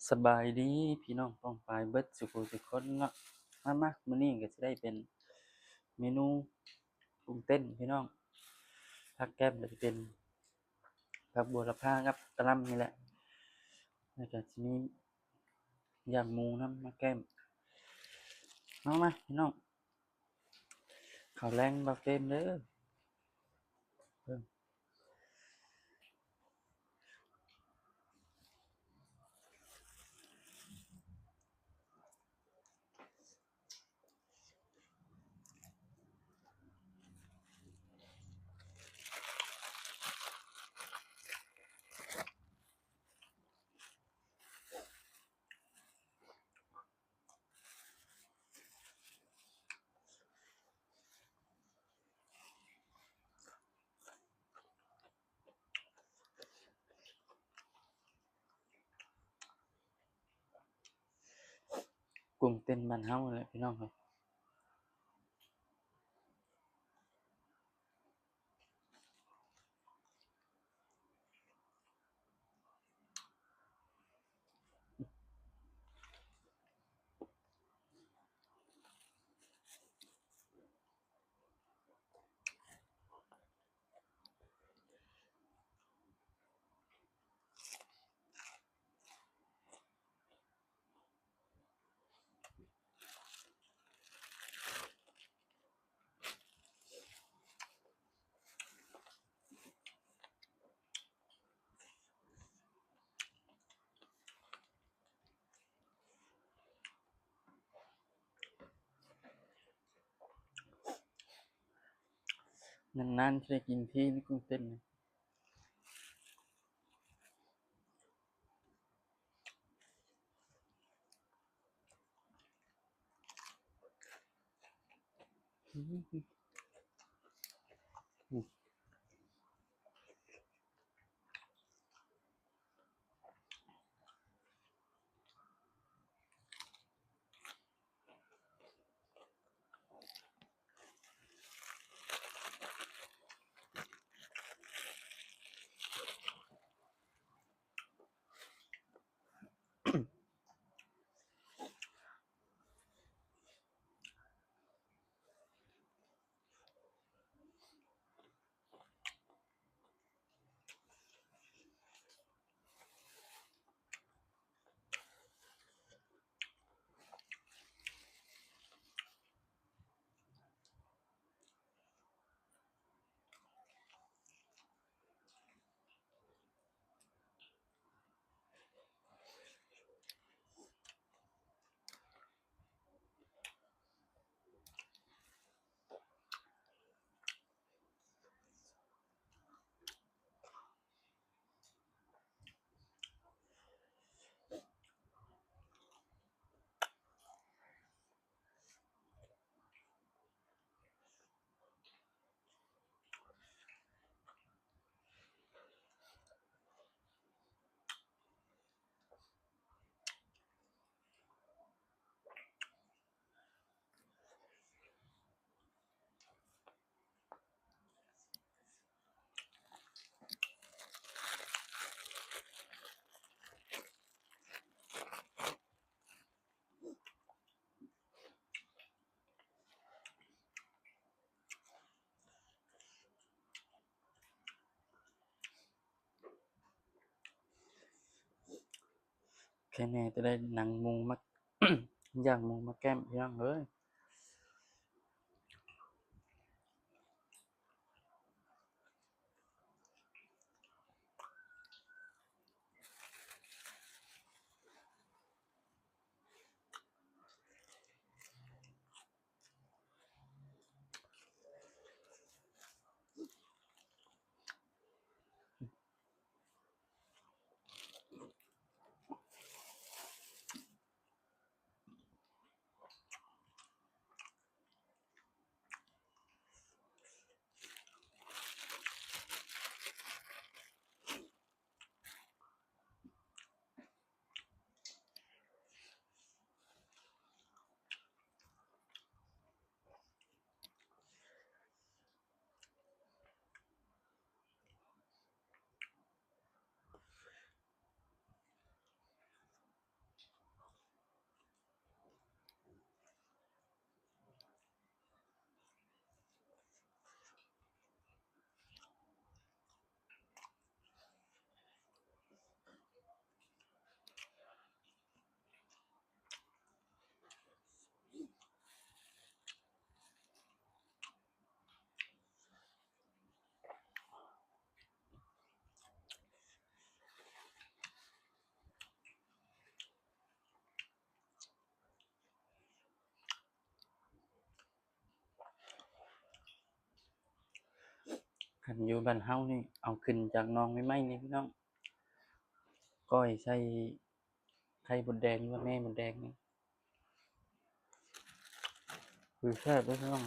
ສະບາຍດີພີ່ນ້ອງປ້ອງປາຍເບິດສູ່ຜູ້ສູ່ຄົນເນາະ. ມາໆ ມື້ນີ້ກໍຊິໄດ້ເປັນເມນູກຸ້ງເຕັ້ນພີ່ນ້ອງ. ຜັກແກ້ມກໍຈະເປັນຜັກບົວລະພາກັບກະຫຼ່ຳນີ້ແຫຼະ ແລ້ວກໍຊິມີ ຢ່າງໝູນຳມາແກ້ມ. ເອົາມາພີ່ນ້ອງ ເຂົ້າແລງບ່າວເຟຣມເດີ. ເບິ່ງ ກຸ້ງເຕັ້ນບ້ານເຮົາແຫຼະພີ່ນ້ອງເອີຍ. ນານໆ ຊິໄດ້ກິນທີ ກຸ້ງເຕັ້ນນີ້. ແຄ່ແນ່ຈະໄດ້ໜັງໝູມາ ຢ່າງໝູມາແກ້ມ ພີ່ນ້ອງເອີຍ. ອ ຢູ່ບ້ານເຮົານີ້ ເອົາຂຶ້ນຈາກໜອງໃໝ່ໆນີ້ພີ່ນ້ອງ ກ້ອຍໃສ່ໄຂ່ມົດແດງ ຫຼືວ່າແມ່ມົດແດງນີ້ ຄືແຊບເດ້ພີ່ນ້ອງ.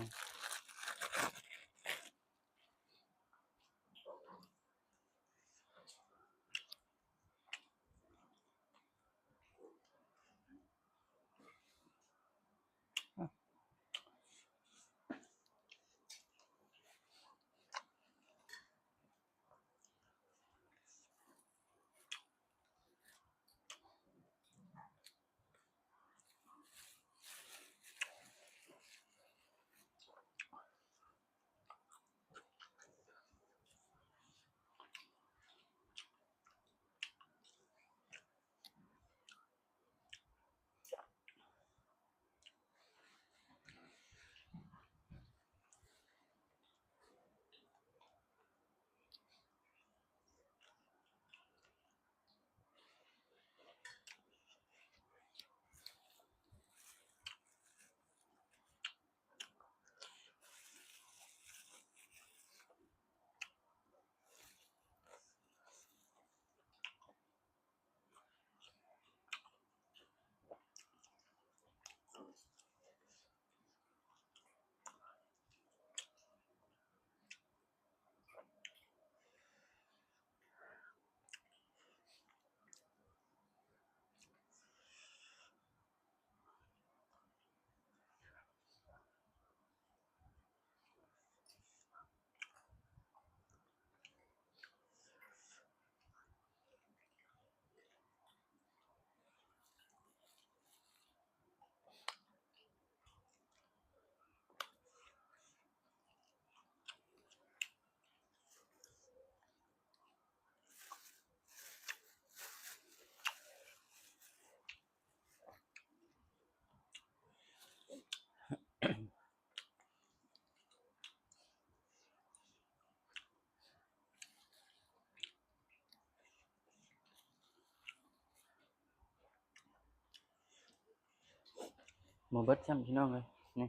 ບໍ່ເບິດຊ້ຳພີ່ນ້ອງເອີຍ ນີ້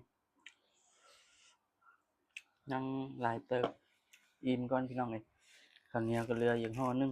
ຍັງຫຼາຍເຕີບ. ອີ່ມກ່ອນພີ່ນ້ອງເອີຍ ເຂົ້າໜຽວກໍເຫຼືອອີກຫໍ່ໜຶ່ງ.